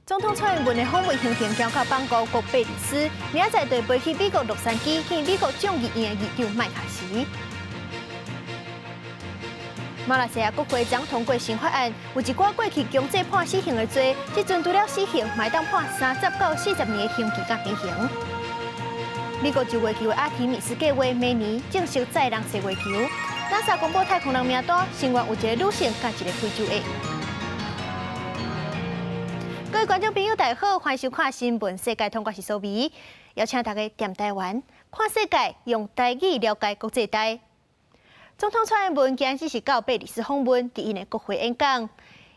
總統蔡英文的訪問行程行到邦交國貝里斯，明仔載就飛去美國洛杉磯見美國眾議院的議長麥卡錫。馬來西亞國會將通過新法案，有一寡過去強制判死刑的罪，這陣除了死刑，會當判30到40年的刑期佮減刑。美國救月球的阿提米斯計劃明年正式載人踅月球。NASA 公布太空人名單，成員有一个女性佮一个非洲裔。各位觀眾朋友，大家好，歡迎收看新聞世界通，我是蘇美，邀請大家踮台灣看世界，用台語了解國際大。總統蔡英文今日是到貝里斯訪問，佇𪜶的國會演講，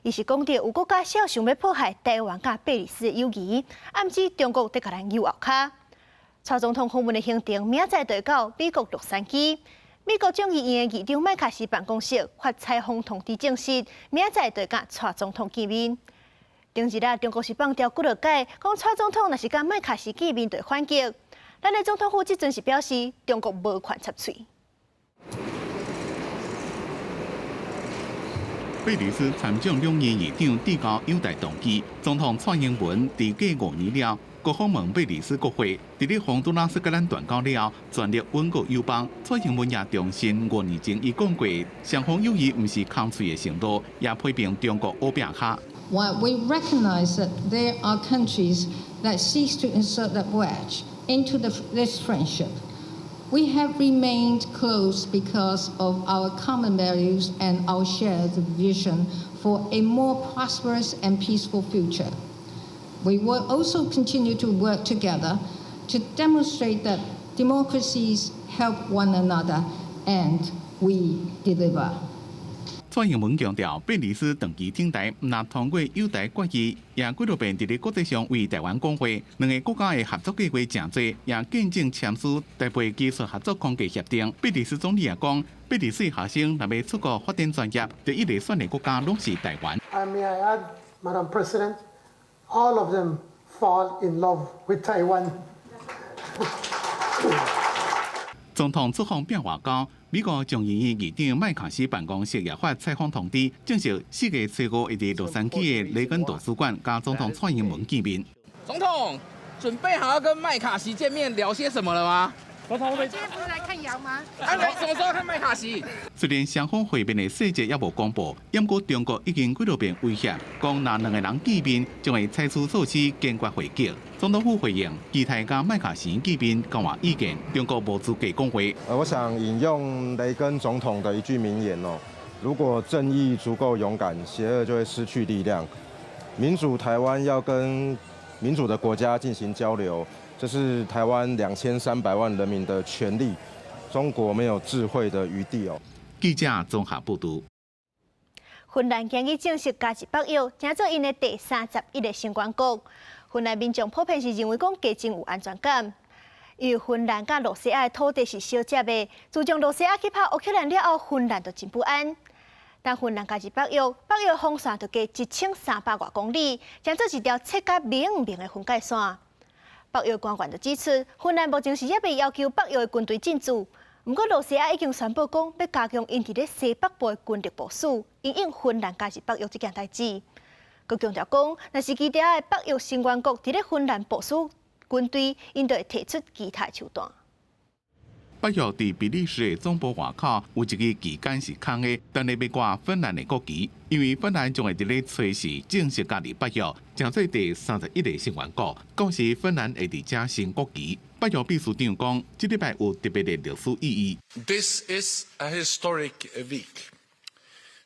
伊是講著有國家設想欲破壞台灣佮貝里斯的友誼，暗指中國佇共咱搝後跤。蔡總統訪問的行程，明仔載就到美國洛杉磯。美國眾議院的議長麥卡錫辦公室發採訪通知證實，明仔載就佮蔡總統見面。頂一日，中國是放調幾落擺，講蔡總統若是佮麥卡錫見面，就會反擊。咱的總統府這陣是表示，中國無權插喙。貝里斯參眾兩院議長遞交友台動議，總統蔡英文佇過5年了，閣訪問貝里斯國會，佇咧洪都拉斯佮咱斷交了，全力穩固友邦。蔡英文也重申5年前伊講過，雙方友誼毋是空喙的承諾，也批評中國烏餅跤。 While we recognize that there are countries that seek to insert that wedge into this friendship, we have remained close because of our common values and our shared vision for a more prosperous and peaceful future. We will also continue to work together to demonstrate that democracies help one another and we deliver. 蔡英文強調，貝里斯長期挺台，毋但通過友台決議，也幾落遍佇咧國際上為台灣講話。兩个國家的合作計劃誠濟，也見證簽署台貝技術合作框架協定。貝里斯總理也講，貝里斯學生若欲出國發展專業，第一个選的國家攏是台灣。 And may I add, Madam President, all of them fall in love with Taiwan. 總統出訪變外交，美國眾議院議長麥卡錫辦公室也發採訪通知，證實4月初5會佇洛杉磯的雷根圖書館佮總統蔡英文見面。總統準備好要跟麥卡錫見面聊些什麼了嗎？總統，今天不是來看羊嗎？啊，你什麼時候看麥卡錫？雖然雙方會面的細節猶無公布，毋過中國已經幾落遍威脅，講若兩个人見面，將會採取措施堅決回擊。總統府回應，期待佮麥卡錫見面交換意見，中國無資格講話。我想引用雷根總統的一句名言哦：如果正義足夠勇敢，邪惡就會失去力量。民主台灣要跟民主的國家進行交流，這是台灣2300萬人民的權利。中國沒有置喙的餘地哦。記者綜合報導。芬蘭今日正式加入北約，成做𪜶的第31个成員國。芬蘭民眾普遍是認為講加真有安全感，因為芬蘭佮露西亞的土地是相接的，自從露西亞去拍烏克蘭了後，芬蘭就真不安。當芬蘭加入北約，北約防線就加1300外公里，成做一條切甲明明的分界線。北約官員就指出，芬蘭目前是猶未要求北約的軍隊進駐，毋過露西亞已經宣布講欲加強𪜶佇咧西北部的軍力部署，因應芬蘭加入北約這件代誌。閣強調講，若是其他的北約成員國佇咧芬蘭部署軍隊，𪜶就會提出其他手段。北約佇比利時的總部外口有一支旗桿是空的，等咧欲掛芬蘭的國旗，因為芬蘭將會佇咧初四正式加入北約，成做第31个成員國。到時芬蘭會佇遮升國旗。北約秘書長講，這禮拜有特別的歷史意義。 This is a historic week.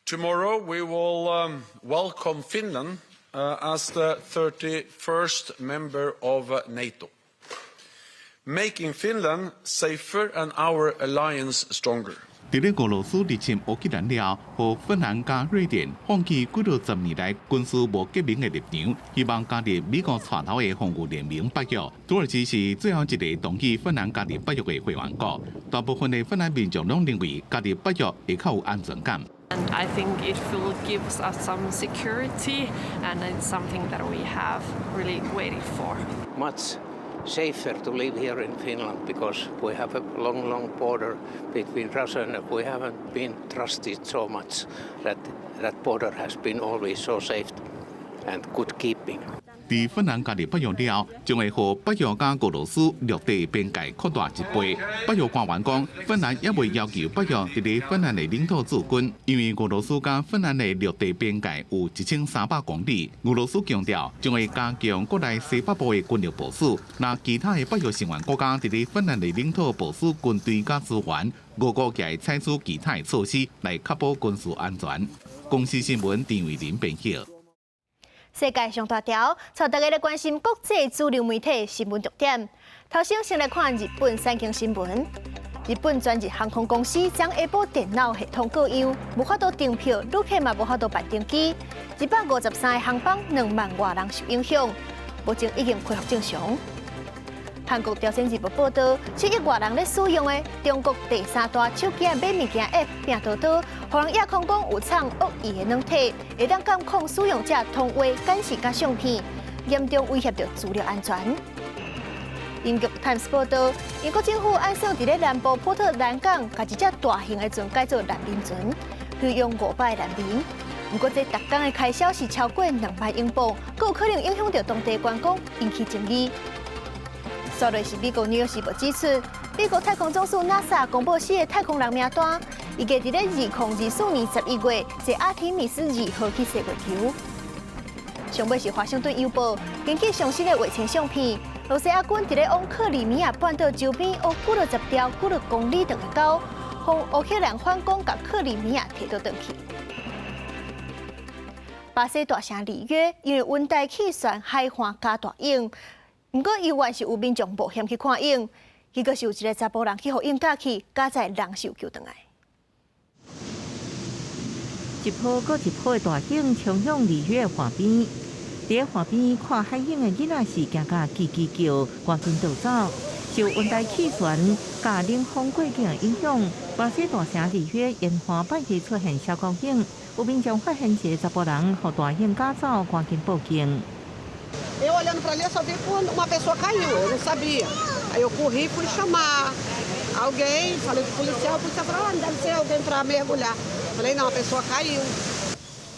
Tomorrow we will welcome Finland as the 31st member of NATO, making Finland safer and our alliance stronger. 佇咧俄羅斯入侵烏克蘭了後，芬蘭佮瑞典放棄幾落十年來軍事無結盟的立場，希望加入美國帶頭的防禦聯盟北約。土耳其是最後一个同意芬蘭加入北約的會員國。大部分的芬蘭民眾攏認為加入北約會較有安全感。 And I think it will give us some security, and it's something that we have really waited for. Much safer to live here in Finland because we have a long, long border between Russia and we haven't been trusted so much that that border has been always so safe and good keeping. 佇佇芬蘭加入北約了後，將會予北約佮俄羅斯陸地邊界擴大一倍。北約官員講，芬蘭猶未要求北約佇咧芬蘭的領土駐軍，因為俄羅斯佮芬蘭的陸地邊界有1300公里。俄羅斯強調將會加強國內西北部的軍力部署，若其他的北約成員國家佇咧芬蘭的領土部署軍隊佮資源，俄國也會採取其他的措施來確保軍事安全。公視新聞陳慧琳編譯。世界上大條，帶大家來關心國際主流媒體新聞重點。頭先先來看日本產經新聞。日本全日航空公司昨下晡電腦系統故障，無法度訂票，旅客嘛無法度辦登機。253個航班，2萬外人受影響，目前已經恢復正常。韓國朝鮮日報報導，7億外人咧使用的中國第三大手機買物件 App 拼多多，予人指控講有藏惡意的軟體，會當監控使用者通話、簡訊佮相片，嚴重威脅著資料安全。英國泰晤士報導，英國政府按算佇咧南部波特蘭港，共一隻大型的船改做難民船，收容500個難民。毋過，這逐工的開銷是超過2萬英鎊，閣有可能影響著當地觀光，引起爭議。煞落是美國紐約時報指出，美國太空總署 NASA 公布四个太空人名單，預計佇咧2024年11月坐阿提米斯2號去踅月球。上尾是華盛頓郵報根據上新的衛星相片，羅西亞軍佇咧往克里米亞半島周邊烏幾落十條幾落公里長的溝，予烏克蘭反攻，共克里米亞提倒轉去。巴西大城里約因為溫帶氣旋海岸加大湧。毋過，猶原是有民眾冒險去看湧，結果是有一个查埔人去予湧軋去，佳哉人是有救轉來。一波閣一波的大湧衝向里約岸邊，佇岸邊看海湧的囡仔是驚甲吱吱叫，趕緊逃走。受溫帶氣旋佮冷鋒過境的影響，巴西大城里約沿岸拜日出現小高湧，有民眾發現一个查埔人予大湧軋走，趕緊報警。 Eu olhando para ali, eu só vi que uma pessoa caiu, eu não sabia. Aí eu corri e fui chamar alguém, falei com o policial falou: "Ah, deve ser alguém para mergulhar." Falei: "Não, a pessoa caiu."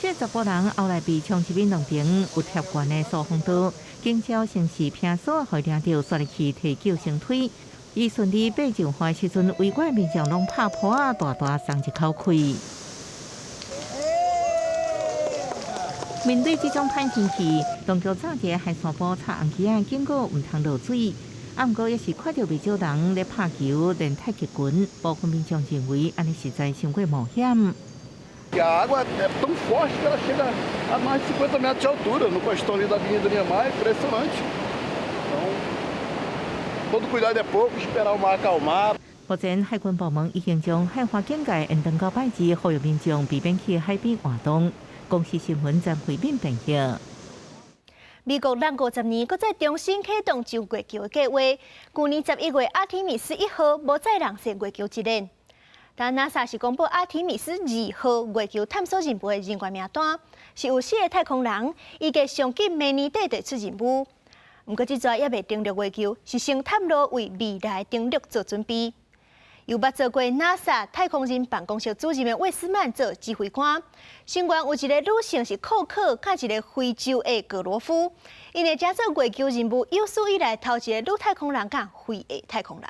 這查埔人後來被衝入去兩邊有鐵懸的疏風道，警消先是拼鎖予掠著，煞入去提救生梯。伊順利爬上岸時陣，圍觀民眾攏拍噗仔，大大鬆一口氣。面對這種歹天氣，當局早佇海沙埔插紅旗仔警告毋通落水。啊，毋過猶是看著袂少人咧拍球、練太極拳，部分民眾認為按呢實在傷過冒險。 A água é tão forte que ela chega a mais de 50 metros de altura no costão ali da Avenida Niemeyer, impressionante. Então, todo cuidado é pouco, esperar o mar acalmar. 目前海軍部門已經將海岸警戒延長到拜二，呼籲民眾避免去海邊活動。公視新聞張惠敏編譯。美國隔50年，閣再重新啟動上月球的計劃。舊年11月，阿提米斯1號無載人踅月球一輪，但 NASA 是公布阿提米斯2號月球探索任務的人員名單，是有四个太空人，預計上緊明年底就出任務。毋過，這逝猶未登陸月球，是先探路為未來登陸做準備。由捌做過 NASA 太空人辦公室主任的魏斯曼做指揮官，成員有一个女性是庫克，佮一个非洲的格羅夫，𪜶會成做月球任務有史以來頭一个女太空人佮非裔太空人。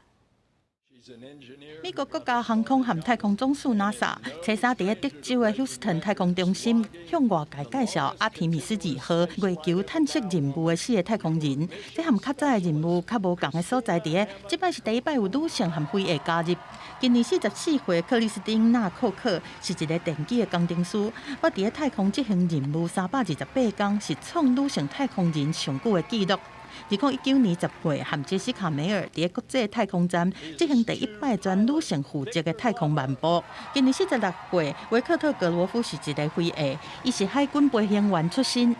美國國家航空和太空總署 NASA 初三佇咧德州的休斯頓太空中心向外界介紹阿提米斯2號月球探測任務的四个太空人。這和較早的任務較無仝的所在，佇咧這擺是第一擺有女性和非裔加入。今年44歲，克里斯汀娜庫克是一个電機的工程師，捌佇咧太空執行任務328天，是創女性太空人上久的紀錄。2019年10月，和傑西卡梅爾佇咧國際太空站執行第一擺全女性負責的太空漫步。今年46歲，維克特格羅夫是一个非裔，伊是海軍飛行員出身。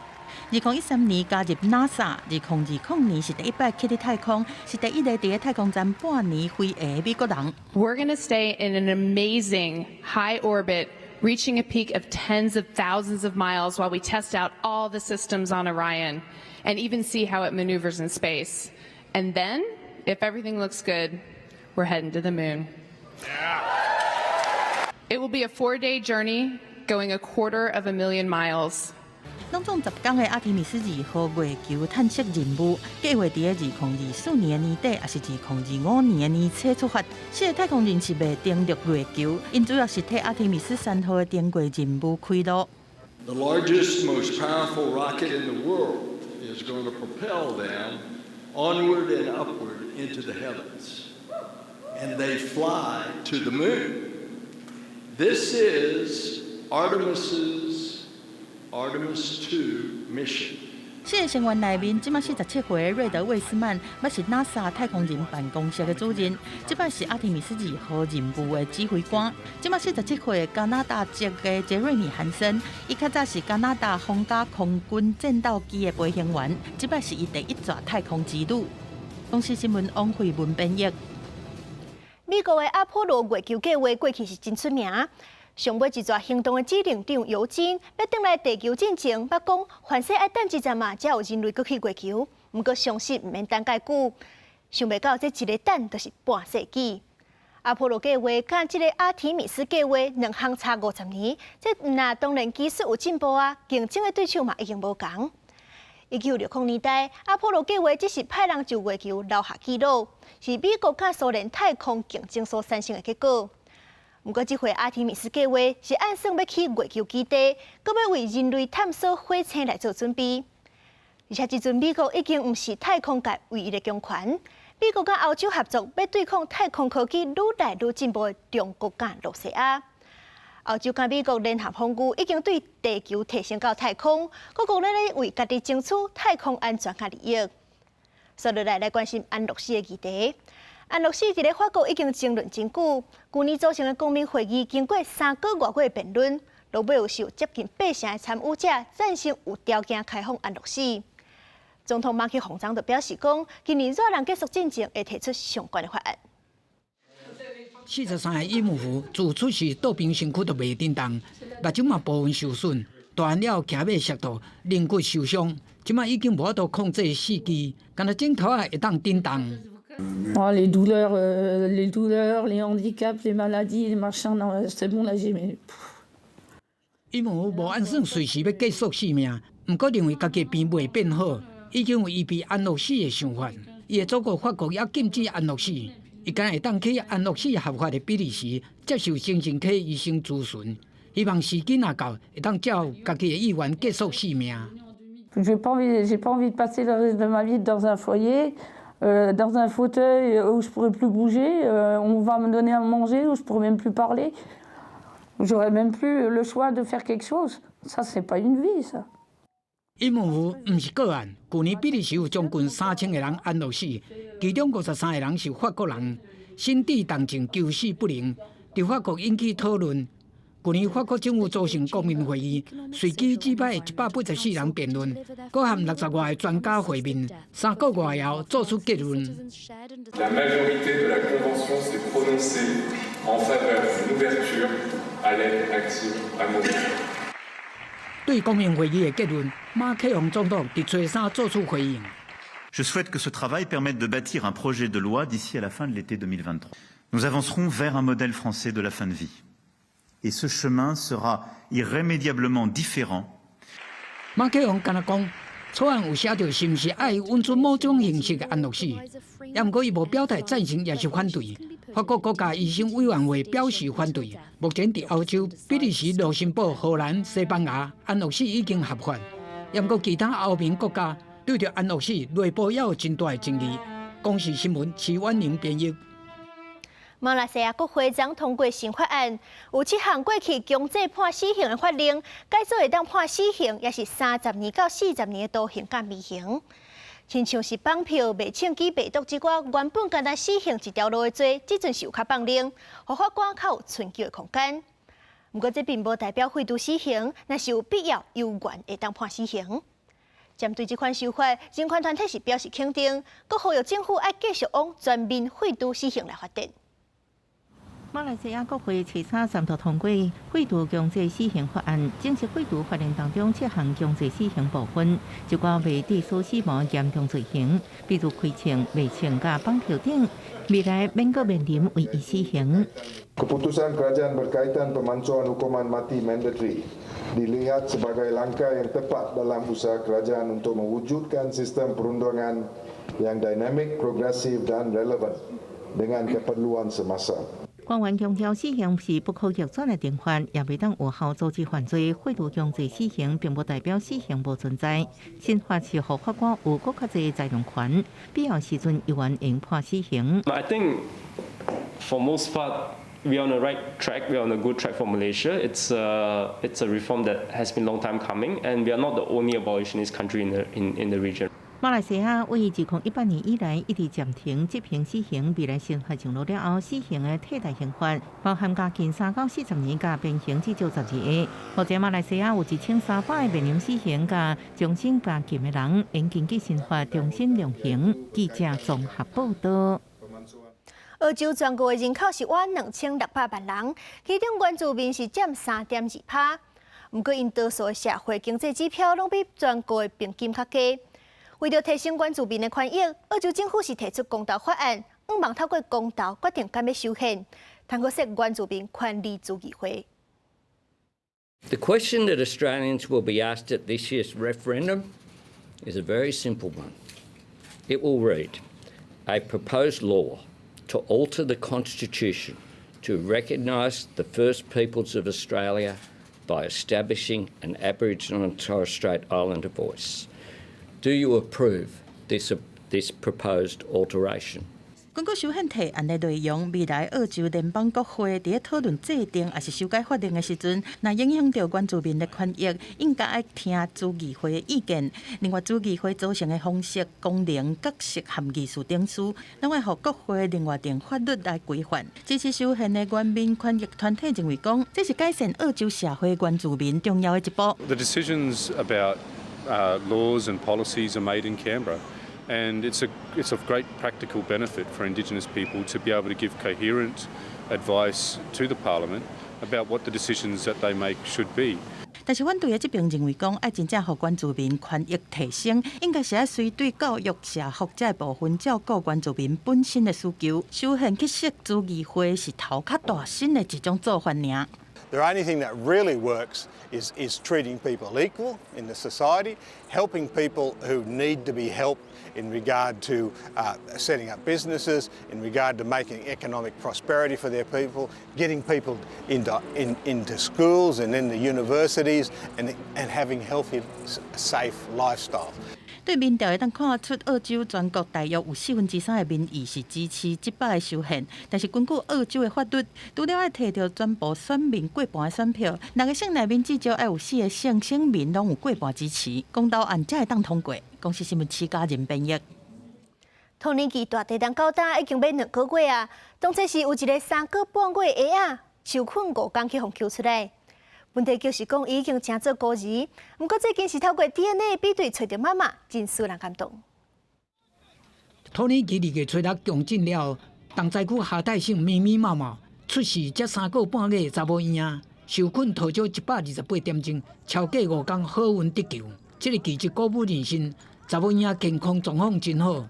2013年加入 NASA，2020年是第一擺去佇太空，是第一个佇咧太空站半年飛行的美國人。 We're going to stay in an amazing high orbit, reaching a peak of tens of thousands of miles while we test out all the systems on Orion and even see how it maneuvers in space. And then, if everything looks good, we're heading to the moon. It will be a 4-day journey going a quarter of a million miles. 攏總10工的阿提米斯二號月球探測任務，計劃佇2024年年底，抑是2025年年初出發。四個太空人是袂登陸月球，𪜶主要是替阿提米斯三號的登月任務開路。 The largest, most powerful rocket in the world is going to propel them onward and upward into the heavens. And they fly to the moon. This is Artemis's Artemis 2 mission. 四个成員內面，這擺47歲的瑞德魏斯曼，捌是 NASA 太空人辦公室的主任，這擺是阿提米斯二號任務的指揮官。這擺47歲的加拿大籍的傑瑞米韓森，伊較早是加拿大皇家空軍戰鬥機的飛行員，這擺是伊第一逝太空之旅。公視新聞王慧文編譯。美國的阿波羅月球計劃過去是真出名。上尾一逝行動的指令長尤金欲轉來地球進前，捌講凡勢愛等一陣嘛，才有人類閣去月球。毋過相信毋免等蓋久，想袂到這一个等就是半世紀。阿波羅計劃佮這个阿提米斯計劃兩項差50年，這若當然技術有進步啊，競爭的對手嘛已經無仝。1960年代，阿波羅計劃只是派人就月球留下記錄，是美國佮蘇聯太空競爭所產生的結果。毋過，這回阿提米斯計劃是按算欲去月球基地，閣欲為人類探索火星來做準備。而且，這陣美國已經毋是太空界唯一的強權，美國佮歐洲合作，欲對抗太空科技愈來愈進步的中國佮露西亞。歐洲佮美國聯合防禦已經對地球提升到太空，各國咧咧為家己爭取太空安全佮利益。紲落來來關心安樂死的議題。安樂死佇咧法國已經爭論真久，舊年組成的公民會議經過3個外月的辯論，落尾有是有接近八成的參與者贊成有條件開放安樂死。總統馬克宏昨就表示講，今年熱人結束進前會提出相關的法案。43歲伊姆夫自出世倒邊身軀就袂振動，目睭嘛部分受損，大漢了騎馬摔倒，龍骨受傷，這擺已經無法度控制四肢，干焦指頭仔會當振動。 Oh, les douleurs, les douleurs, les handicaps, les maladies, les machins, non, c'est bon, là, j'ai... 伊姆無按算隨時欲結束性命，毋過認為家己病袂變好，已經有預備安樂死的想法。伊的祖國法國猶禁止安樂死，伊敢會當去安樂死合法的比利時接受精神科醫生諮詢，希望時間若到，會當照家己的意願結束性命。 J'ai pas envie de passer le reste de ma vie dans un foyer, dans un fauteuil où je pourrais plus bouger, on va me donner à manger, où je pourrais même plus parler. J'aurais même plus le choix de faire quelque chose. Ça, c'est pas une vie, ça. 伊姆夫毋是個案，舊年比利時有將近3000個人安樂死，其中53個人是法國人。心智重症求死不能，佇法國引起討論。舊年法國政府組成國民會議，隨機指派184人辯論，閣含60外個專家會面，3個月後做出結論。 La majorité de la Convention s'est prononcée en faveur d'une ouverture à l'aide active à mourir. 對國民會議的結論，馬克宏總統佇初三做出回應。 Je souhaite que ce travail permette de bâtir un projet de loi d'ici à la fin de l'été 2023. Nous avancerons vers un modèle français de la fin de vie. Et ce chemin sera irrémédiablement différent. 馬克宏敢若講，草案有寫著是毋是愛允准某種形式的安樂死，猶毋過伊無表態贊成抑是反對。法國國家醫生委員會表示反對。目前佇歐洲，比利時、盧森堡、荷蘭、西班牙安樂死已經合法，猶毋過其他歐盟國家對著安樂死內部猶有真大的爭議。公視新聞徐婉寧編譯。馬來西亞國會昨通過新法案，有七項過去強制判死刑的法令，改做會當判死刑，抑是30年到40年的徒刑佮瀕刑。親像是綁票、賣銃機、賣毒這寡原本干焦死刑一條路的罪，這陣是有較放寬，予法官較有尋求的空間。毋過這並無代表廢除死刑，若是有必要，猶原會當判死刑。針對這款修法，人權團體是表示肯定，閣呼籲政府愛繼續往全面廢除死刑來發展。馬來西亞國會初三三讀通過廢除強制死刑法案，正式廢除法令當中七項強制死刑部分，就包括致使死亡嚴重罪行，比如開槍、賣槍、佮綁頭等，未來免閣面臨唯一死刑。 Keputusan kerajaan berkaitan pemansuhan hukuman mati mandatori dilihat sebagai langkah yang tepat dalam usaha kerajaan untuk mewujudkan sistem perundangan yang dinamik, progresif dan relevan dengan keperluan semasa. 官員強調，死刑是不可逆轉的懲罰，也袂當有效阻止犯罪。廢除強制死刑，並不代表死刑無存在。新法是予法官有閣較濟裁量權，必要時陣猶原會判死刑。 I think for most part we are on the right track. We are on a good track for Malaysia. It's a reform that has been long time coming, and we are not the only abolitionist country in the region. 馬來西亞為2018年以來一直暫停執行死刑，未來新法上路了後，死刑的替代刑罰包含監禁3到40年，佮鞭刑至少12個。目前馬來西亞有1300個面臨死刑佮終身監禁的人，應根據新法重新量刑。記者綜合報道。澳洲全國的人口是約2600萬人，其中原住民是佔3.2%。毋過𪜶多數的社會經濟指標攏比全國的平均較低。為著提升原住民的權益，澳洲政府是提出公投法案，向望透過公投決定敢欲修憲，通閣設原住民權利諮議會。 The question that Australians will be asked at this year's referendum is a very simple one. It will read, a proposed law to alter the Constitution to recognise the First Peoples of Australia by establishing an Aboriginal and Torres Strait Islander voice. Do you approve this proposed alteration? 根據修憲提案的內容，未來澳洲聯邦國會佇咧討論制定抑是修改法令的時陣，若影響著原住民的權益，應該愛聽諮議會的意見。另外，諮議會組成的方式、功能、角色和議事程序，攏愛予國會另外定法律來規範。支持修憲的原民權益團體認為講，這是改善澳洲社會原住民重要的一步。 The decisions about laws and policies are made in Canberra. And it's of great practical benefit for Indigenous people to be able to give coherent advice to the Parliament about what the decisions that they make should be. 但是反對的這邊認為講，愛真正予原住民權益提升，應該是愛隨對教育、社福這部分照顧原住民本身的需求。修憲去設諮議會是頭較大新的一種做法爾。 The only thing that really works is treating people equal in the society, helping people who need to be helped in regard to setting up businesses, in regard to making economic prosperity for their people, getting people into schools and in the universities and having healthy, safe lifestyles. 對民調會當看出，澳洲全國大約有3/4的民意是支持這擺的修憲。但是根據澳洲的法律，除了愛提著全部選民過半的選票，六個省內面至少愛有四個省省民攏有過半支持，公投案才會當通過。公視新聞徐家仁編譯。土耳其大地震到今已經欲2個月啊，當初是有一个3個半月的嬰仔受困5工去予救出來。問題就是講，伊已經成做孤兒，毋過最近是透過 DNA 比對揣著媽媽，真使人感動。土耳其2月初六強震了後，重災區哈泰省密密麻麻出世才3個半月的查某嬰仔，受困塗石128點鐘，超過5工好運得救。這个奇蹟鼓舞人心，查某嬰仔健康狀況真好，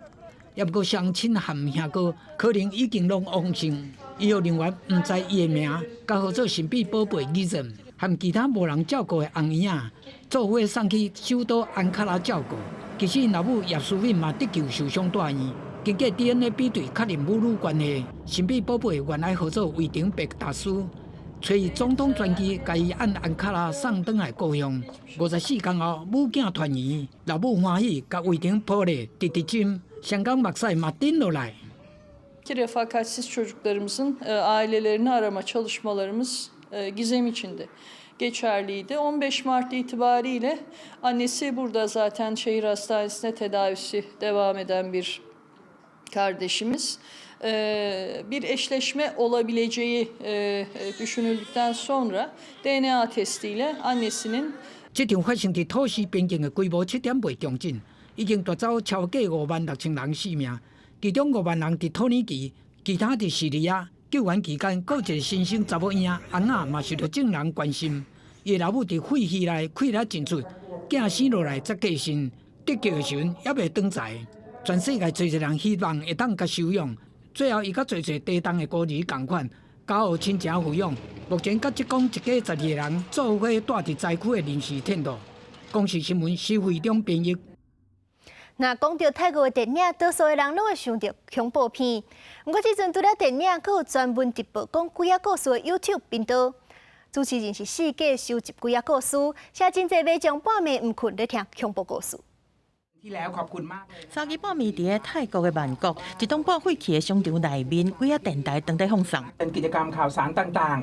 也毋過雙親和兄哥可能已經攏往生。醫護人員毋知伊的名，共號做神秘寶貝義人。和其他無人照顧的紅嬰仔，做伙送去首都安卡拉照顧。其實𪜶老母葉淑敏嘛得救受傷住院，經過 DNA 比對確認母女關係，神秘寶貝原來號做維廷白達斯，揣總統專機共伊按安卡拉送轉來故鄉。54工後，母囝團圓，老母歡喜，共維廷抱咧，直直斟，雙眼目屎嘛頂落來。 Refakatsiz çocuklarımızın ailelerini arama çalışmalarımız Gizem için de geçerliydi. 15 Mart itibariyle annesi burada zaten şehir hastanesinde tedavisi devam eden bir kardeşimiz. Bir eşleşme olabileceği düşünüldükten sonra DNA testiyle annesinin 這場發生佇土斯邊境的規模7.8強震，已經奪走超過5萬6千人性命，其中5萬人佇土耳其，其他佇敘利亞。救援期間，閣一个新生查某嬰安仔嘛受著眾人關心。伊的老母佇廢墟內氣力真出，囝生落來才過身，得救的時陣猶未轉載。全世界濟濟人希望會當共收養，最後伊佮濟濟低重的孤兒仝款，交予親情撫養。目前佮職工一家12个人做伙蹛佇災區的臨時テント。公視新聞施惠中編譯。若講著泰國的電影，多數的人攏會想著恐怖片。毋過這陣除了電影，閣有專門直播講鬼仔故事的 YouTube 頻道。主持人是四界收集鬼仔故事，寫真濟民眾半暝毋睏咧聽恐怖故事。三更半暝佇咧泰國的曼谷，一棟半廢棄的商場內面，鬼仔電台當咧放送。กิจกรรมข่าวสารต่าง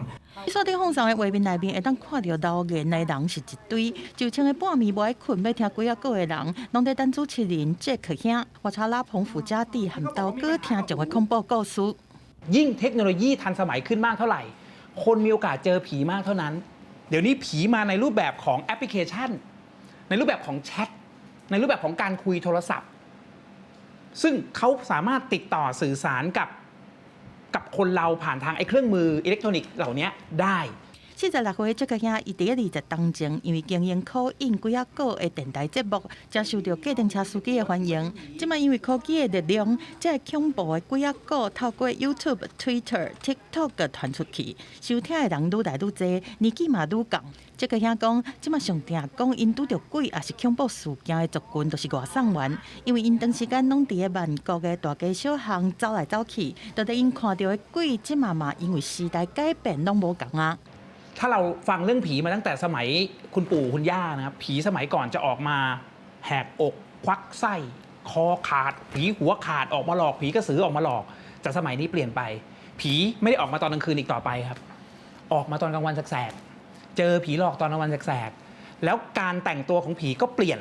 線頂放送的畫面內面，會當看著留言的人是一堆，就像個半暝無愛睏欲聽鬼仔故的人，攏咧等主持人傑克兄、我查拉彭富家弟和刀哥聽這個恐怖故事。 ยิ่งเทคโนโลยีทันสมัยขึ้นมากเท่าไหร่ คนมีโอกาสเจอผีมากเท่านั้น เดี๋ยวนี้ผีมาในรูปแบบของแอปพลิเคชัน ในรูปแบบของแชท ในรูปแบบของการคุยโทรศัพท์ ซึ่งเขาสามารถติดต่อสื่อสารกับคนเราผ่านทางไอ้เครื่องมืออิเล็กทรอนิกส์เหล่านี้ได้ 46歲這個兄，伊佇20冬前，因為經營可印鬼仔故的電台節目，誠受著計程車司機的歡迎。這擺因為科技的力量，這个恐怖的鬼仔故透過 YouTube、Twitter、TikTok 傳出去，收聽的人愈來愈濟，年紀嘛愈仝。這個兄講，這擺上定講𪜶拄著鬼抑是恐怖事件的族群，就是外送員，因為𪜶長時間攏佇咧曼谷的大街小巷走來走去，到底𪜶看著的鬼，這擺嘛因為時代改變，攏無仝啊。 ถ้าเราฟังเรื่องผีมาตั้งแต่สมัยคุณปู่คุณย่านะครับผีสมัยก่อนจะออกมาแหกอกควักไส้คอขาด ผีหัวขาดออกมาหลอก ผีกระสือออกมาหลอกแต่สมัยนี้เปลี่ยนไป ผีไม่ได้ออกมาตอนกลางคืนอีกต่อไปครับ ออกมาตอนกลางวันแสกๆเจอผีหลอกตอนกลางวันแสกๆแล้วการแต่งตัวของผีก็เปลี่ยน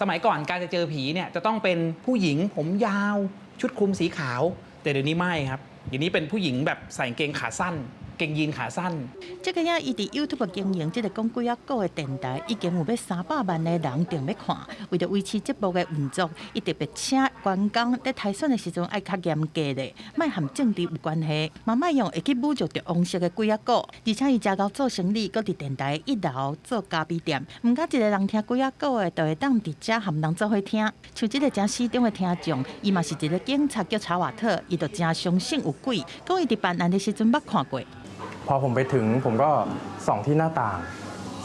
สมัยก่อนการจะเจอผีเนี่ยจะต้องเป็นผู้หญิงผมยาวชุดคลุมสีขาว แต่เดี๋ยวนี้ไม่ครับเดี๋ยวนี้เป็นผู้หญิงแบบใส่กางเกงขาสั้น เกงยีนขาสั้น 這个影伊佇 YouTube 經營這个講鬼仔故的電台，已經有欲300萬的人訂欲看。為著維持節目的運作，伊特別請員工佇篩選的時陣愛較嚴格咧，莫和政治有關係，嘛莫用會去侮辱著王室的鬼仔故。而且伊誠𠢕做生理，閣佇電台一樓做咖啡店。毋敢一个人聽鬼仔故的，就會當佇遮和人做伙聽。像這个誠死忠的聽眾，伊嘛是一个警察叫查瓦特，伊就誠相信有鬼，講伊佇辦案的時陣捌看過。 พอผมไปถึงผมก็ส่องที่หน้าต่าง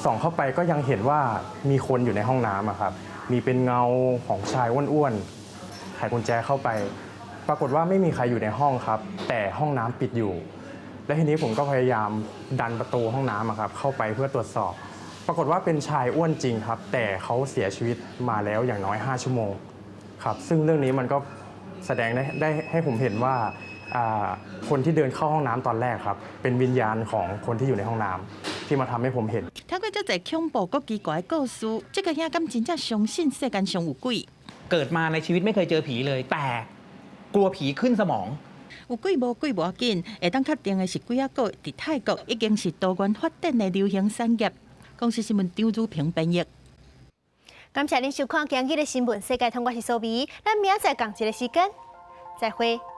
ส่องเข้าไปก็ยังเห็นว่ามีคนอยู่ในห้องน้ำอะครับ มีเป็นเงาของชายอ้วนๆไขกุญแจเข้าไป ปรากฏว่าไม่มีใครอยู่ในห้องครับ แต่ห้องน้ำปิดอยู่ และทีนี้ผมก็พยายามดันประตูห้องน้ำอะครับเข้าไปเพื่อตรวจสอบ ปรากฏว่าเป็นชายอ้วนจริงครับ แต่เขาเสียชีวิตมาแล้วอย่างน้อย 5 ชั่วโมงครับ ซึ่งเรื่องนี้มันก็แสดงได้ให้ผมเห็นว่าคนที่เดินเข้าห้องน้ำตอนแรกครับ เป็นวิญญาณของคนที่อยู่ในห้องน้ำที่มาทำให้ผมเห็น 聽過遮濟恐怖閣奇怪的故事，這个兄敢真正相信世間上有鬼？ เกิดมาในชีวิตไม่เคยเจอผีเลย แต่กลัวผีขึ้นสมอง 有鬼無鬼無要緊，會當確定的是鬼仔故佇泰國已經是多元發展的流行產業。公視新聞張如平編譯。感謝恁收看今日的新聞世界通，我是蘇美，咱明仔載仝一个時間，再會。